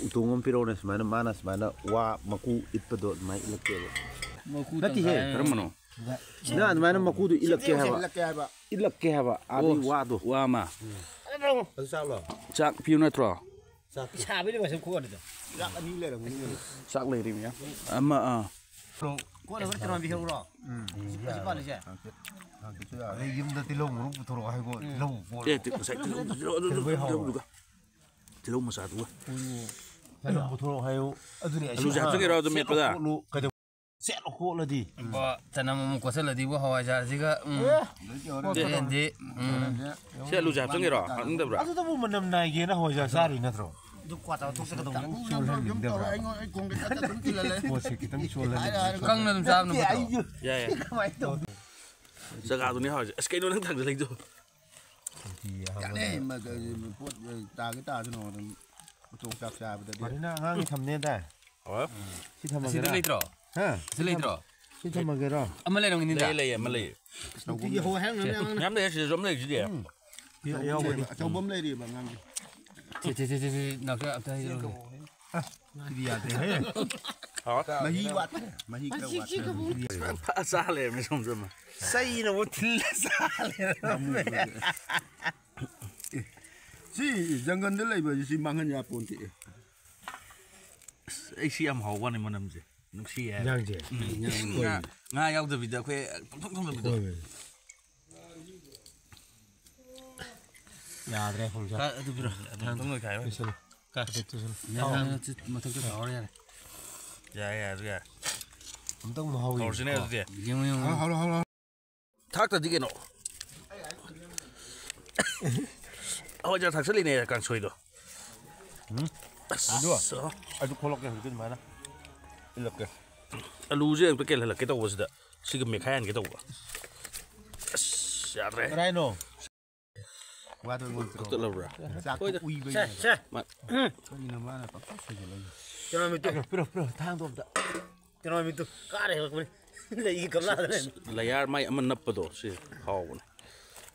ꯎꯇꯣꯡ ꯑꯃ ꯄꯤꯔꯛꯎꯅꯦ, ꯁꯨꯃꯥꯏꯅ, ꯃꯥꯅ ꯁꯨꯃꯥꯏꯅ ꯋꯥ ꯃꯀꯨ ꯏꯠꯄꯗꯣ ꯑꯗꯨꯃꯥꯏꯅ ꯏꯠꯂꯛꯀꯦꯕ꯫ ꯃꯀꯨ ꯅꯠꯇꯦꯍꯦ꯫ ꯇꯪꯈꯥꯏ꯫ ꯀꯔꯝꯕꯅꯣ? ꯅꯪ ꯑꯗꯨꯃꯥꯏꯅ ꯃꯀꯨꯗꯨ ꯏꯠꯂꯛꯀꯦ ꯍꯥꯏꯕ꯫ ꯏꯠꯂꯛꯀꯦ ꯍꯥꯏꯕ꯫ ꯏꯠꯂꯛꯀꯦ ꯍꯥꯏꯕ꯫ ꯑꯗꯨꯒꯤ ꯑꯣ, ꯋꯥꯗꯣ꯫ ꯋꯥ ꯑꯃ꯫ ꯑꯗꯨ ꯆꯥꯛꯂꯣ? ꯆꯥꯛ ꯄꯤꯌꯨ ꯅꯠꯇ꯭ꯔꯣ? ꯆꯥꯛ ꯄꯤ- ꯁꯥꯕꯩꯗꯤ ꯃꯁꯝ ꯈꯣꯛꯑꯅꯤꯗꯣ꯫ ꯆꯥꯛ ꯑꯅꯤ ꯂꯩꯔꯝꯒꯅꯤ ꯀꯩꯅꯣ꯫ ꯆꯥꯛ ꯂꯩꯔꯤ ꯃꯌꯥꯝ꯫ ꯑꯃ, ꯑꯥ꯫ ꯀꯣꯟꯅ ꯈꯔ ꯇꯧꯔꯝꯕꯤꯍꯧꯔꯣ꯫ ꯎꯝ, ꯍꯧꯖꯤꯛ ꯌꯥꯔꯦ꯫ ꯄꯥꯜꯂꯤꯁꯦ꯫ ꯍꯪꯆꯤꯠ, ꯍꯪꯆꯤꯠꯁꯨ ꯌꯥꯔꯦ꯫ ꯑꯗꯩ ꯌꯨꯝꯗ ꯇꯤꯜꯍꯧ ꯃꯔꯨ ꯄꯨꯊꯣꯔꯛꯑꯣ ꯍꯥꯏꯒꯣ꯫ ꯎꯝ꯫ ꯇꯤꯜꯍꯧ ꯀꯣꯟ-, ꯑꯦ, ꯇꯤ-, ꯉꯁꯥꯏ ꯇꯤꯜꯍꯧ, ꯇꯤꯜꯍꯧ, ꯑꯗꯨ, ꯀꯩꯗꯧꯕꯩ ꯍꯥꯎꯕ? ꯇꯤꯜꯍꯧꯗꯨꯒ꯫ ꯇꯤꯜꯍꯧ ꯃꯆꯥꯗꯨꯒ꯫ ꯎꯝ꯫ ꯇꯤꯜꯍꯧ ꯄꯨꯊꯣꯔꯛꯑꯣ ꯍꯥꯏꯌꯨ꯫ ꯑꯗꯨꯅꯦ ꯑꯂꯨꯁꯦ ꯑꯁꯤ ꯍꯥꯞꯆꯤꯟꯒꯦꯔꯣ ꯑꯗꯨ ꯁꯦꯠꯂꯣ ꯃꯦꯠꯄꯗ? ꯈꯣꯠꯂꯨ ꯀꯩꯗꯧ-, ꯁꯦꯠꯂꯣ ꯈꯣꯠꯂꯗꯤ꯫ ꯎꯝ꯫ ꯕꯣ, ꯆꯅꯝ ꯑꯃꯨꯛ ꯀꯣꯠꯁꯤꯜꯂꯗꯤꯕꯨ ꯍꯋꯥꯏꯖꯥꯔꯁꯤꯒ, ꯎꯝ꯫ ꯑꯦ꯫ ꯕꯦꯂꯦꯟꯗꯤ, ꯎꯝ꯫ ꯁꯤ ꯑꯂꯨꯁꯦ ꯍꯥꯞꯆꯤꯟꯒꯦꯔꯣ? ꯍꯥꯞꯅꯤꯡꯗꯕ꯭ꯔꯥ? ꯑꯗꯨꯗꯕꯨ ꯃꯅꯝ ꯅꯥꯏꯒꯦꯅ ꯍꯋꯥꯏꯖꯥꯔ ꯆꯥꯔꯤ ꯅꯠꯇ꯭ꯔꯣ? ꯑꯗꯨ ꯀ꯭ꯋꯥ ꯇꯧꯔ ꯇꯣꯛꯆꯒꯗꯧꯕꯅꯤ꯫ ꯆꯣꯜꯍꯟꯅꯤꯡꯗꯕ꯭ꯔꯥ? ꯄꯣꯠꯁꯦ ꯈꯤꯇꯪ ꯆꯣꯜꯍꯟꯅꯤꯡꯕ꯫ ꯀꯪꯅ ꯑꯗꯨꯝ ꯆꯥꯕꯅ ꯐꯠꯇ꯭ꯔꯣ? ꯌꯥꯏ, ꯌꯥꯏ꯫ ꯀꯃꯥꯏꯅ ꯇꯧꯅꯤ? ꯖꯒꯥꯗꯨꯅꯤ ꯍꯥꯎꯔꯤꯁꯦ꯫ ꯑꯁ, ꯀꯩꯅꯣ ꯅꯪ ꯊꯥꯡꯖꯜꯂꯛꯏꯗꯣ? ꯌꯥꯅꯤ, ꯃ-, ꯀ-, ꯄꯣꯠ, ꯇꯥꯒꯦ ꯇꯥꯁꯅꯣ ꯑꯗꯨꯝ꯫ ꯎꯇꯣꯡ ꯆꯥꯛ ꯆꯥꯕꯗꯗꯤ꯫ ꯃꯔꯤꯅ ꯑꯉꯥꯡꯒꯤ ꯊꯝꯅꯦꯗꯥꯏ? ꯍꯣꯏ꯫ ꯁꯤ ꯊꯝꯃꯒꯦꯔꯥ? ꯑꯁꯤꯗꯤ ꯂꯩꯇ꯭ꯔꯣ? ꯍꯥ? ꯁꯤ ꯂꯩꯇ꯭ꯔꯣ? ꯁꯤ ꯊꯝꯃꯒꯦꯔꯣ? ꯑꯃ ꯂꯩꯔꯝꯒꯅꯤꯗ꯫ ꯂꯩ, ꯂꯩ, ꯑꯃ ꯂꯩ꯫ ꯅꯨꯡꯇꯤꯒꯤ ꯍꯧ ꯍꯥꯏꯔꯝꯒꯅꯤ ꯑꯉꯥꯡꯅ꯫ ꯃꯌꯥꯝ ꯂꯩ, ꯁꯤꯗꯁꯨ ꯑꯃ ꯂꯩꯔꯤꯁꯤꯗꯤ꯫ ꯎꯝ꯫ ꯁꯤ ꯑꯆꯧꯕ ꯑꯃ ꯂꯩꯔꯤꯕ ꯑꯉꯥꯡꯒꯤ꯫ ꯁꯦ, ꯁꯦ, ꯁꯦ, ꯁꯦ, ꯁꯦ, ꯅꯥꯎꯆꯥ, ꯑꯝꯇ ꯍꯥꯏꯔꯛꯑꯣꯅꯦ꯫ ꯑ, ꯁꯤꯗꯤ ꯌꯥꯗ꯭ꯔꯦꯍꯦ꯫ ꯍꯥꯎ꯫ ꯃꯍꯤ ꯋꯥꯠꯂꯦ, ꯃꯍꯤ ꯈꯔ ꯋꯥꯠꯂꯦ꯫ ꯐ-, ꯆꯥ ꯂꯩꯔꯝꯃꯦ ꯁꯣꯝꯗ ꯑꯃ꯫ ꯆꯩꯅꯕꯨ ꯊꯤꯜꯂ ꯆꯥ ꯂꯩꯔꯝꯃꯦ꯫ ꯑꯦ, ꯁꯤ ꯖꯪꯒꯜꯗ ꯂꯩꯕ ꯍꯥꯏꯁꯦ ꯁꯤ ꯃꯥꯡꯍꯟ ꯌꯥꯄꯣꯟꯇꯦ꯫ ꯑꯁ, ꯑꯩ ꯁꯤ ꯌꯥꯝ ꯍꯥꯎꯕ ꯋꯥꯅꯤ ꯃꯅꯝꯁꯦ꯫ ꯅꯨꯡꯁꯤ ꯍꯥꯏꯕ꯫ ꯏꯟꯖꯥꯡꯁꯦ? ꯎꯝ, ꯉꯥ, ꯉꯥ ꯌꯥꯎꯗꯕꯤꯗ ꯑꯩꯈꯣꯏ ꯄꯪꯊꯣꯡ ꯊꯣꯡꯖꯕꯤꯗꯣ꯫ ꯍꯣꯏ, ꯍꯣꯏ꯫ ꯌꯥꯗ꯭ꯔꯦ, ꯍꯧꯖꯤꯛ꯫ ꯀꯥ-, ꯑꯗꯨ ꯄꯤꯔꯣ꯫ ꯑꯗꯨ ꯑꯝꯇꯪ ꯂꯣꯏꯈꯥꯏꯔꯣ꯫ ꯄꯤꯁꯜꯂꯨ꯫ ꯀꯥ-, ꯑꯗꯨ ꯄꯤꯁꯜꯂꯨ꯫ ꯌꯥꯔꯦ, ꯌꯥꯔꯦ, ꯃꯊꯛꯇ ꯇꯥꯍꯧꯔ ꯌꯥꯔꯦ꯫ ꯌꯥꯔꯦ, ꯌꯥꯔꯦ, ꯑꯗꯨ ꯌꯥꯔꯦ꯫ ꯑꯝꯇꯪ ꯃꯍꯥꯎ ꯌꯦꯡꯉꯨ꯫ ꯍꯧꯔꯁꯤꯅꯦ ꯑꯗꯨꯗꯤ꯫ ꯌꯦꯡꯉꯨ, ꯌꯦꯡꯉꯨ꯫ ꯍꯥꯎꯔꯣ, ꯍꯥꯎꯔꯣ, ꯍꯥꯎꯔꯣ꯫ ꯊꯥꯛꯇꯗꯤ ꯀꯩꯅꯣ? ꯍꯋꯥꯏꯖꯥꯔ ꯊꯥꯛꯆꯜꯂꯤꯅꯦ ꯀꯥꯡꯁꯣꯏꯗꯣ꯫ ꯎꯝ꯫ ꯑꯁ꯫ ꯑꯗꯨ, ꯑꯗꯨ ꯈꯣꯠꯂꯛꯀꯦ ꯍꯧꯖꯤꯛꯀꯤ ꯑꯗꯨꯃꯥꯏꯅ꯫ ꯏꯜꯂꯛꯀꯦ꯫ ꯑꯂꯨꯁꯦ ꯑꯝꯇ ꯀꯦꯜꯍꯜꯂꯛꯀꯦ ꯇꯧꯕꯁꯤꯗ ꯁꯤꯒ ꯃꯦꯠꯈꯥꯏꯍꯟꯒꯦ ꯇꯧꯕ꯫ ꯑꯁ, ꯌꯥꯗ꯭ꯔꯦ꯫ ꯀꯗꯥꯏꯅꯣ? ꯋꯥꯗꯣ ꯑꯩꯉꯣꯟꯗ ꯇꯧꯔꯣ꯫ ꯀꯛꯊꯠꯂꯕ꯭ꯔꯥ? ꯆꯥꯛꯇꯣ ꯍꯣꯏꯗ꯫ ꯎꯏꯕꯩꯅꯦ꯫ ꯁꯦ, ꯁꯦ꯫ ꯃꯥ-, ꯎꯝ꯫ ꯀꯩꯅꯣ ꯃꯥꯅ ꯄꯪꯁꯣꯏ ꯁꯣꯏꯖꯜꯂꯛꯏꯁꯦ? ꯀꯩꯅꯣ ꯃꯤꯠꯇꯨ꯫ ꯄꯤꯔꯣ, ꯄꯤꯔꯣ, ꯄꯤꯔꯣ, ꯊꯥꯡꯗꯣ ꯑꯝꯇ꯫ ꯀꯩꯅꯣ ꯃꯤꯠꯇꯨ ꯀꯥꯔꯦ ꯍꯦꯜꯂꯛꯄꯅꯤ꯫ ꯂꯩꯒꯤ ꯒꯝꯂꯥꯗ ꯂꯩꯔꯝꯃꯤ꯫ ꯂꯌꯥꯔ ꯃꯥꯏ ꯑꯃ ꯅꯞꯄꯗꯣ ꯁꯤ ꯍꯥꯎꯕꯅꯦ꯫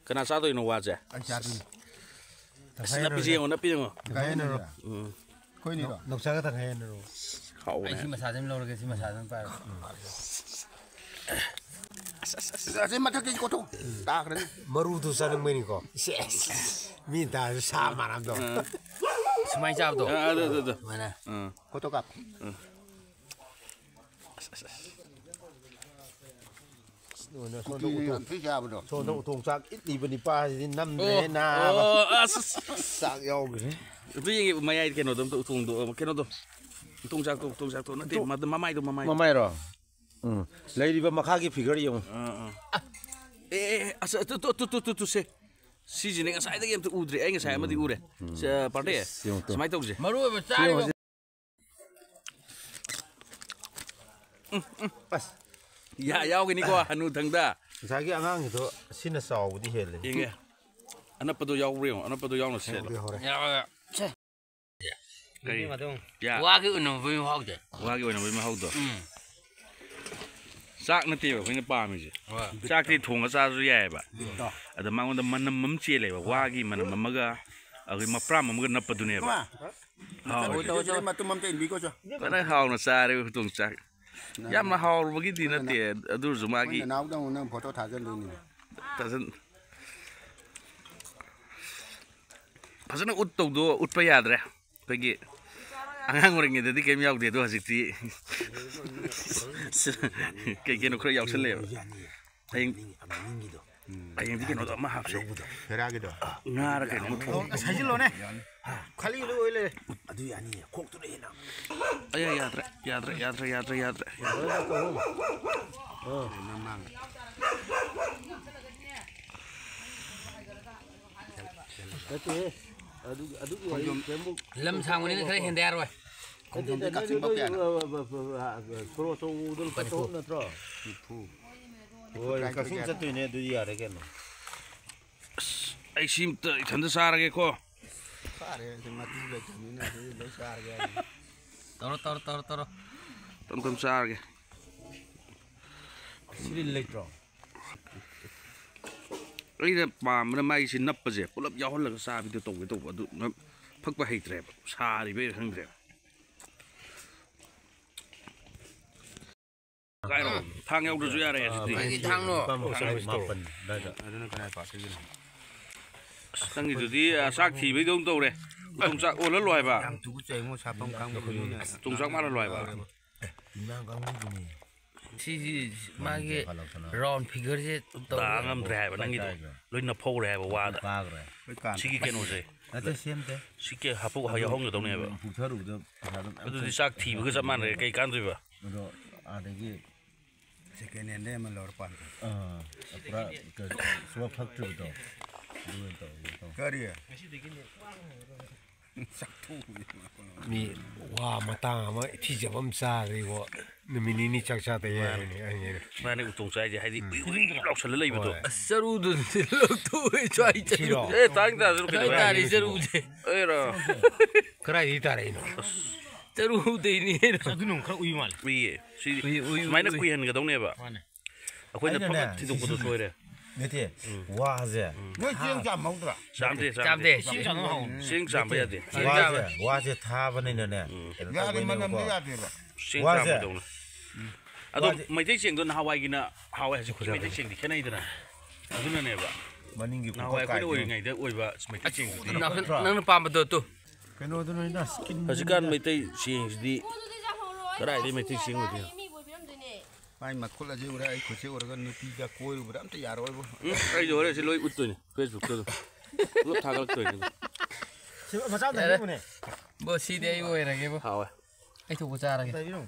ꯀꯅꯥ ꯆꯥꯗꯣꯏꯅꯣ ꯋꯥꯁꯦ? ꯑꯩ ꯆꯥꯗꯣꯏꯅꯤ꯫ ꯑꯁ, ꯅꯞꯄꯤꯁꯦ ꯌꯦꯡꯉꯣ, ꯅꯞꯄꯤ ꯌꯦꯡꯉꯣ꯫ ꯇꯪꯈꯥꯏ ꯍꯦꯟꯅꯔꯣ? ꯎꯝ꯫ ꯑꯩꯈꯣꯏꯅꯤꯔꯣ? ꯅꯧꯆꯥꯒ ꯇꯪꯈꯥꯏ ꯍꯦꯟꯅꯔꯣ? ꯍꯥꯎꯕꯅꯦ꯫ ꯑꯩ ꯁꯤ ꯃꯁꯥꯁꯦ ꯑꯗꯨꯝ ꯂꯧꯔꯒꯦ, ꯁꯤ ꯃꯁꯥꯁꯦ ꯑꯗꯨꯝ ꯄꯥꯏꯔꯣ꯫ ꯑꯁ, ꯑꯁ, ꯑꯁ, ꯑꯁꯤ ꯃꯊꯛꯇꯒꯤ ꯀꯣꯠꯊꯣꯛ꯫ ꯇꯥꯈ꯭ꯔꯅꯤ꯫ ꯃꯔꯨꯗꯨ ꯆꯥꯅꯤꯡꯕꯩꯅꯤꯀꯣ꯫ ꯁꯦꯁ꯫ ꯃꯤ ꯇꯥꯔꯁꯨ ꯁꯥ ꯃꯥꯟꯅꯕꯗꯣ꯫ ꯑꯥ꯫ ꯁꯨꯃꯥꯏꯅ ꯆꯥꯕꯗꯣ꯫ ꯑꯥ, ꯑꯗꯨ, ꯑꯗꯨ, ꯑꯗꯨ꯫ ꯁꯨꯃꯥꯏꯅ꯫ ꯑꯥ꯫ ꯐꯣꯇꯣ ꯀꯥꯞ꯫ ꯑꯥ꯫ ꯑꯁ, ꯑꯁ, ꯑꯁ꯫ ꯁꯣꯝꯗ ꯀꯨꯀꯤꯅ ꯎꯇꯣꯡ-, ꯌꯥꯝ ꯊꯤ ꯆꯥꯕꯗꯣ꯫ ꯁꯣꯝꯗ ꯎꯇꯣꯡ ꯆꯥꯛ ꯏꯠꯂꯤꯕ ꯅꯤꯄꯥꯁꯤꯗꯤ ꯅꯝꯗ꯭ꯔꯦ, ꯑꯣ, ꯅꯥꯕ꯫ ꯑꯣ, ꯑꯁ, ꯑꯁ, ꯑꯁ꯫ ꯆꯥꯛ ꯌꯥꯎꯈ꯭ꯔꯦ꯫ ꯑꯗꯨ ꯌꯦꯡꯉꯦ, ꯃꯌꯥꯏꯗ ꯀꯩꯅꯣꯗꯣ ꯑꯝꯇ ꯎꯇꯣꯡꯗꯣ, ꯀꯩꯅꯣꯗꯣ꯫ ꯎꯇꯣꯡ ꯆꯥꯛꯇꯣ, ꯎꯇꯣꯡ ꯆꯥꯛꯇꯣ ꯅꯠꯇꯦ, ꯎꯇꯣꯡ-, ꯃꯗ-, ꯃꯃꯥꯏꯗꯣ, ꯃꯃꯥꯏꯗꯣ꯫ ꯃꯃꯥꯏꯔꯣ? ꯎꯝ꯫ ꯂꯩꯔꯤꯕ ꯃꯈꯥꯒꯤ figure ꯌꯦꯡꯉꯨ꯫ ꯑꯥ, ꯑꯥ꯫ ꯑꯦ, ꯑꯦ, ꯑꯦ, ꯑꯁ, ꯇꯨ, ꯇꯨ, ꯁꯦ꯫ ꯁꯤꯁꯤꯅꯦ ꯉꯁꯥꯏꯗꯒꯤ ꯑꯝꯇ ꯎꯗ꯭ꯔꯤ꯫ ꯑꯩ ꯉꯁꯥꯏ ꯑꯃꯗꯤ ꯎꯔꯦ꯫ ꯎꯝ꯫ ꯁꯦ, ꯄꯥꯔꯇꯤ, ꯑꯁ, ꯌꯦꯡꯉꯨ ꯇꯨ꯫ ꯁꯨꯃꯥꯏꯅ ꯇꯧꯁꯦ꯫ ꯃꯔꯨ ꯑꯣꯏꯕ ꯆꯥꯔꯤꯕ ꯁꯤ ꯌꯦꯡꯉꯨ꯫ ꯑꯁ꯫ ꯌꯥ ꯌꯥꯎꯒꯅꯤꯀꯣ, ꯍꯅꯨꯊꯪꯗ꯫ ꯉꯁꯥꯏꯒꯤ ꯑꯉꯥꯡꯒꯤꯗꯣ ꯁꯤꯅ ꯆꯥꯎꯕꯗꯤ ꯍꯦꯜꯂꯦ꯫ ꯌꯦꯡꯒꯦ꯫ ꯑꯅꯞꯄꯗꯣ ꯌꯥꯎꯕ꯭ꯔꯥ ꯌꯦꯡꯉꯣ, ꯑꯅꯞꯄꯗꯣ ꯌꯥꯎꯅ ꯁꯦꯠꯂꯣ꯫ ꯍꯦꯜꯂꯦ, ꯍꯣꯔꯦꯟ꯫ ꯌꯥꯎꯋꯦ꯫ ꯁꯦ꯫ ꯀꯔꯤ? ꯌꯥ꯫ ꯋꯥꯒꯤ ꯑꯣꯏꯅꯕꯒꯤ ꯃꯍꯥꯎꯗꯣ꯫ ꯋꯥꯒꯤ ꯑꯣꯏꯅꯕꯒꯤ ꯃꯍꯥꯎꯗꯣ꯫ ꯎꯝ꯫ ꯆꯥꯛ ꯅꯠꯇꯦꯕ ꯑꯩꯈꯣꯏꯅ ꯄꯥꯝꯃꯤꯁꯦ꯫ ꯍꯣꯏ꯫ ꯆꯥꯛꯇꯤ ꯊꯣꯡꯉ ꯆꯥꯔꯁꯨ ꯌꯥꯏꯑꯕ꯫ ꯎꯝ꯫ ꯑꯗ ꯃꯉꯣꯟꯗ ꯃꯅꯝ ꯑꯃ ꯆꯦꯜꯂꯦꯕ, ꯋꯥꯒꯤ ꯃꯅꯝ ꯑꯃꯒ ꯑꯩꯈꯣꯏ ꯃꯄ꯭ꯔꯥꯝ ꯑꯃꯒ ꯅꯞꯄꯗꯨꯅꯦꯕ꯫ ꯃꯥ꯫ ꯍꯥꯎꯔꯤꯁꯦ꯫ ꯇꯧ, ꯇꯧ, ꯇꯧ꯫ ꯃꯇꯨꯝ ꯑꯝꯇ ꯏꯟꯕꯤꯈꯣ ꯆꯣ꯫ ꯐꯖꯅ ꯍꯥꯎꯅ ꯆꯥꯔꯦ ꯎꯇꯣꯡ ꯆꯥꯛ꯫ ꯅꯪ ꯌꯥꯝꯅ ꯍꯥꯎꯔꯨꯕꯒꯤꯗꯤ ꯅꯪ ꯅꯠꯇꯦ, ꯑꯗꯨ ꯑꯣꯏꯔꯁꯨ ꯃꯥꯒꯤ ꯅꯣꯏ ꯅꯅꯥꯎꯗ ꯑꯃꯨꯛ ꯅꯪ ꯐꯣꯇꯣ ꯊꯥꯖꯤꯟꯗꯣꯏꯅꯤꯅꯦ꯫ ꯊꯥꯖꯤꯟ-, ꯐꯖꯅ ꯎꯠꯇꯧꯗꯣ ꯎꯠꯄ ꯌꯥꯗ꯭ꯔꯦ꯫ ꯑꯩꯈꯣꯏꯒꯤ ꯑꯉꯥꯡ ꯑꯣꯏꯔꯤꯉꯩꯗꯗꯤ ꯀꯩꯝ ꯌꯥꯎꯗꯦ, ꯑꯗꯣ ꯍꯧꯖꯤꯛꯇꯤ ꯀꯩ ꯀꯩꯅꯣ ꯈꯔ ꯌꯥꯎꯁꯜꯂꯦꯕ꯫ ꯍꯌꯦꯡ, ꯍꯌꯦꯡꯗꯤ ꯀꯩꯅꯣꯗꯣ ꯑꯃ ꯍꯥꯞꯁꯦ꯫ ꯍꯦꯔꯥꯒꯤꯗꯣ꯫ ꯉꯥꯔ ꯀꯩꯅꯣ ꯑꯃ ꯊꯣꯡ-, ꯑꯣ, ꯑꯁ, ꯍꯩꯖꯤꯜꯂꯣꯅꯦ꯫ ꯈꯥꯂꯤ ꯂꯣꯏ ꯑꯣꯏ ꯂꯩꯔꯦ꯫ ꯑꯗꯨ ꯌꯥꯅꯤꯌꯦ, ꯈꯣꯛꯇꯨꯅ ꯍꯦꯟꯅ꯫ ꯑꯌꯥ, ꯌꯥꯗ꯭ꯔꯦ, ꯌꯥꯗ꯭ꯔꯦ, ꯌꯥꯗ꯭ꯔꯦ, ꯌꯥꯗ꯭ꯔꯦ, ꯌꯥꯗ꯭ꯔꯦ꯫ ꯑꯥ꯫ ꯅꯪ ꯃꯥꯡꯉꯦ꯫ ꯅꯠꯇꯦꯍꯦ꯫ ꯑꯗꯨ, ꯑꯗꯨꯒꯤ ꯈꯣꯡꯖꯣꯝ-, ꯋꯥꯔꯤ ꯀꯩꯝꯕꯨ-, ꯂꯝ ꯁꯥꯡꯕꯅꯤꯅ ꯈꯔ ꯍꯦꯟꯗ ꯌꯥꯔꯣꯏ꯫ ꯈꯣꯡꯖꯣꯝꯗꯤ ꯅꯠꯇꯦ, ꯀꯛꯆꯤꯡ ꯅꯣꯏ, ꯐꯥꯎ ꯀꯌꯥꯅꯣ? ꯅꯣꯏ, ꯑ, ꯑ, ꯑ, ꯑ, ꯁꯣꯔꯣꯛ ꯑꯆꯧꯕꯗ ꯂꯨꯄꯥ ꯅꯤꯐꯨ꯫ ꯆꯍꯨꯝ ꯅꯠꯇ꯭ꯔꯣ? ꯅꯤꯐꯨ꯫ ꯍꯣꯏ, ꯀꯛꯆꯤꯡ ꯆꯠꯇꯣꯏꯅꯦ, ꯑꯗꯨꯗꯤ ꯌꯥꯔꯦ ꯀꯩꯅꯣ꯫ ꯑꯁ, ꯑꯩ ꯁꯤ ꯑꯝꯇ ꯏꯊꯟꯇ ꯆꯥꯔꯒꯦꯀꯣ꯫ ꯐꯔꯦ, ꯁꯤ ꯃꯇꯨ ꯂꯩꯇꯕꯅꯤꯅ ꯁꯤ ꯂꯣꯏ ꯆꯥꯔꯒꯦ ꯍꯥꯏꯅꯤ꯫ ꯇꯧꯔꯣ, ꯇꯧꯔꯣ, ꯇꯧꯔꯣ, ꯇꯧꯔꯣ꯫ ꯇꯞ ꯇꯞ ꯆꯥꯔꯒꯦ꯫ ꯁꯤꯗꯤ ꯂꯩꯇ꯭ꯔꯣ? ꯑꯩꯅ ꯄꯥꯝꯕꯅ ꯃꯥꯒꯤꯁꯤ ꯅꯞꯄꯁꯦ ꯄꯨꯂꯞ ꯌꯥꯎꯍꯜꯂꯒ ꯆꯥꯕꯤꯗꯣ ꯇꯧꯒꯦ ꯇꯧꯕ, ꯑꯗꯨ ꯅꯞ-, ꯐꯛꯄ ꯍꯩꯇ꯭ꯔꯦꯕ, ꯁꯥꯔꯤꯕꯩꯔ ꯈꯪꯗ꯭ꯔꯦꯕ꯫ ꯀꯥꯏꯔꯣ? ꯊꯥꯡ ꯌꯥꯎꯗ꯭ꯔꯁꯨ ꯌꯥꯔꯦ ꯍꯧꯖꯤꯛꯇꯤ꯫ ꯀꯩꯒꯤ ꯊꯥꯡꯅꯣ? ꯂꯨꯄꯥ ꯃꯈꯥꯏ ꯃꯥꯄꯟ ꯑꯗꯥꯏꯗ꯫ ꯑꯗꯨꯅ ꯀꯅꯥꯏ ꯄꯥꯠꯇꯒꯤꯅꯣ? ꯑꯁ, ꯅꯪꯒꯤꯗꯨꯗꯤ, ꯑ, ꯆꯥꯛ ꯊꯤꯕꯩꯗꯧꯅ ꯇꯧꯔꯦ꯫ ꯎꯇꯣꯡ ꯆꯥꯛ ꯑꯣꯜꯍꯜꯂꯣ ꯍꯥꯏꯕ꯫ ꯌꯥꯝ ꯇꯨꯀꯠꯆꯩꯉꯣ, ꯁꯥꯐꯝ ꯈꯪꯗꯕꯅꯤꯅ꯫ ꯎꯇꯣꯡ ꯆꯥꯛ ꯃꯥꯜꯍꯜꯂꯣ ꯍꯥꯏꯕ꯫ ꯏꯟꯖꯥꯡ ꯀꯥꯡꯕꯨꯗꯨꯅꯤ꯫ ꯁꯤꯒꯤ ꯃꯥꯒꯤ ꯐꯥꯜꯂꯛꯇꯅ꯫ Round figure ꯁꯦ ꯇꯥ ꯇꯧꯔꯦ꯫ ꯉꯝꯗ꯭ꯔꯦ ꯍꯥꯏꯕ ꯅꯪꯒꯤꯗꯣ꯫ ꯀꯥꯏꯈ꯭ꯔꯦ꯫ ꯂꯣꯏ ꯅꯞꯐꯧꯔꯦ ꯍꯥꯏꯕ ꯋꯥꯗ꯫ ꯀꯥꯈ꯭ꯔꯦ꯫ ꯂꯣꯏ ꯀꯥꯟ-, ꯁꯤꯒꯤ ꯀꯩꯅꯣꯁꯦ꯫ ꯅꯠꯇꯦ, ꯁꯦꯝꯗꯦ꯫ ꯁꯤ ꯀꯦ-, ꯍꯥꯄꯨ ꯑꯗꯨ ꯌꯥꯎꯍꯟꯒꯗꯧꯅꯦꯕ꯫ ꯄꯨꯊꯔꯨꯕꯗ ꯄꯩꯁꯥꯗꯣ ꯃꯌꯥꯝ ꯑꯗꯨꯗꯤ ꯆꯪꯉꯦ꯫ ꯆꯥꯛ ꯊꯤꯕꯒ ꯆꯞ ꯃꯥꯟꯅꯔꯦ꯫ ꯀꯩ ꯀꯥꯟꯗꯣꯏꯕ? ꯑꯗꯣ ꯑꯥꯗꯒꯤ Second hand ꯑꯃ ꯂꯧꯔ ꯄꯥꯟ꯫ ꯑꯥ, ꯄꯨꯔꯥ ꯀ-, ꯁꯨꯡꯐꯛ ꯐꯛꯇ꯭ꯔꯤꯕꯗꯣ꯫ ꯑꯗꯨ ꯑꯣꯏꯅ ꯇꯧꯔꯒꯦ ꯇꯧꯕ꯫ ꯀꯔꯤ? ꯆꯥꯛꯊꯣꯛꯎꯕꯅꯤ꯫ ꯃꯤ ꯋꯥ ꯃꯇꯥꯡ ꯑꯃ ꯊꯤꯖꯕ ꯑꯃ ꯆꯥꯔꯦꯀꯣ꯫ ꯅꯨꯃꯤꯠ ꯅꯤꯅꯤ ꯆꯥꯛ ꯆꯥꯗ ꯌꯥꯏ ꯃꯥꯅꯦ꯫ ꯍꯥꯏꯅꯤ, ꯍꯥꯏꯅꯤ꯫ ꯃꯥꯅꯦ, ꯎꯇꯣꯡ ꯆꯥꯏꯁꯦ ꯍꯥꯏꯗꯤ ꯎꯝ꯫ ꯎꯏ ꯎꯏ ꯂꯥꯎꯁꯜꯂ ꯂꯩꯕꯗꯣ꯫ ꯍꯣꯏ꯫ ꯑꯁ, ꯆꯔꯨꯗꯨꯗꯤ ꯂꯧꯊꯣꯛꯑꯣ, ꯁ꯭ꯋꯥꯏ ꯆꯔꯨ꯫ ꯁꯤꯔꯣ? ꯑꯦ, ꯇꯥꯡ ꯇꯥ ꯆꯔꯨ ꯁ꯭ꯋꯥꯏ ꯀꯩꯗꯧꯔꯦ? ꯇꯥꯔꯤ ꯆꯔꯨꯁꯦ꯫ ꯑꯦꯔꯥ꯫ ꯀꯗꯥꯏꯗꯒꯤ ꯇꯥꯔꯛꯏꯅꯣ? ꯆꯔꯨꯗꯩꯅꯤ ꯀꯩꯅꯣ꯫ ꯑꯗꯨꯅ ꯑꯃꯨꯛ ꯈꯔ ꯎꯏ ꯃꯥꯜꯂꯦ꯫ ꯎꯏꯌꯦ꯫ ꯁꯤ ꯎꯏ, ꯎꯏ, ꯁꯨꯃꯥꯏꯅ ꯎꯏ꯫ ꯀꯨꯏꯍꯟꯒꯗꯧꯅꯦꯕ꯫ ꯃꯥꯅꯦ꯫ ꯑꯩꯈꯣꯏꯅ ꯑꯩꯅꯅꯦ, ꯐꯐꯠ ꯊꯤꯗꯣꯛꯄꯗꯣ ꯁꯤꯁꯨ ꯁꯣꯏꯔꯦ꯫ ꯅꯠꯇꯦ, ꯎꯝ꯫ ꯋꯥꯁꯦ꯫ ꯅꯣꯏ ꯆꯦꯡ ꯆꯥꯝꯍꯧꯗ꯭ꯔꯥ? ꯆꯥꯝꯗꯦ, ꯆꯥꯝꯗꯦ꯫ ꯆꯥꯝꯗꯦ꯫ ꯆꯦꯡ ꯆꯥꯝꯕ ꯍꯧ-, ꯆꯦꯡ ꯆꯥꯝꯕ ꯅꯠꯇꯦ, ꯌꯥꯗꯦ꯫ ꯋꯥꯁꯦ, ꯋꯥꯁꯦ ꯊꯥꯕꯅꯤꯅꯅꯦ, ꯎꯝ꯫ ꯀꯩꯅꯣ ꯌꯥꯗꯦ, ꯇꯧꯕꯅꯦꯕꯀꯣ꯫ ꯃꯅꯝꯗꯤ ꯌꯥꯗꯦꯕ꯫ ꯆꯦꯡ ꯋꯥꯁꯦ꯫ ꯆꯥꯝꯕꯗꯧꯅ꯫ ꯎꯝ꯫ ꯑꯗꯣ ꯋꯥꯁꯦ꯫ ꯃꯩꯇꯩ ꯆꯦꯡꯗꯣ ꯅꯍꯥꯟꯋꯥꯏꯒꯤꯅ ꯍꯥꯎꯋꯦ, ꯍꯧꯖꯤꯛꯀꯤ ꯃꯩꯇꯩ ꯆꯦꯡꯗꯤ ꯈꯦꯠꯅꯩꯗꯅ꯫ ꯑꯗꯨꯅꯅꯦꯕ꯫ ꯃꯅꯤꯡꯒꯤ ꯅꯍꯥꯟꯋꯥꯏ ꯈꯨꯀꯥꯏ ꯑꯩꯈꯣꯏꯅ ꯀꯥꯏꯗꯣ꯫ ꯑꯣꯏꯔꯤꯉꯩꯗ ꯑꯣꯏꯕ ꯃꯩꯇꯩ ꯆꯦꯡꯗꯨꯗꯤ꯫ ꯅꯪ-, ꯅꯪꯅ ꯄꯥꯝꯕꯗꯣ ꯑꯗꯨ꯫ ꯀꯩꯅꯣꯗꯨꯅ ꯑꯩꯅ skin ꯍꯧꯖꯤꯛꯀꯥꯟ ꯃꯩꯇꯩ ꯆꯦꯡꯁꯤꯗꯤ ꯀꯗꯥꯏꯗꯩ ꯃꯩꯇꯩ ꯆꯦꯡ ꯑꯣꯏꯗꯣꯏꯅꯣ? ꯃꯥꯏ ꯃꯈꯨꯠ ꯑꯁꯤ ꯎꯔꯦ, ꯑꯩ ꯈꯨꯠꯁꯤ ꯎꯔꯒ ꯅꯨꯄꯤꯒ ꯀꯣꯏꯔꯨꯕꯗ ꯑꯝꯇ ꯌꯥꯔꯣꯏꯕꯣ꯫ ꯎꯝ, ꯑꯩꯁꯨ ꯍꯣꯔꯦꯟ ꯁꯤ ꯂꯣꯏ ꯎꯠꯇꯣꯏꯅꯦ, Facebook-ꯇ ꯑꯗꯨꯝ꯫ ꯄꯨꯂꯞ ꯊꯥꯒꯠꯂꯛꯇꯣꯏꯅꯦ ꯑꯗꯨꯝ꯫ ꯁꯤ ꯃꯆꯥ ꯑꯝꯇ ꯌꯥꯔꯦ꯫ ꯍꯦꯛꯎꯅꯦ꯫ ꯕꯣ, ꯁꯤꯗꯤ ꯑꯩ ꯑꯣꯏꯔꯒꯦꯕꯣ꯫ ꯍꯥꯎꯋꯦ꯫ ꯑꯩ ꯊꯣꯛꯄ ꯆꯥꯔꯒꯦ꯫ ꯑꯝꯇ ꯍꯦꯛꯎꯅꯦ꯫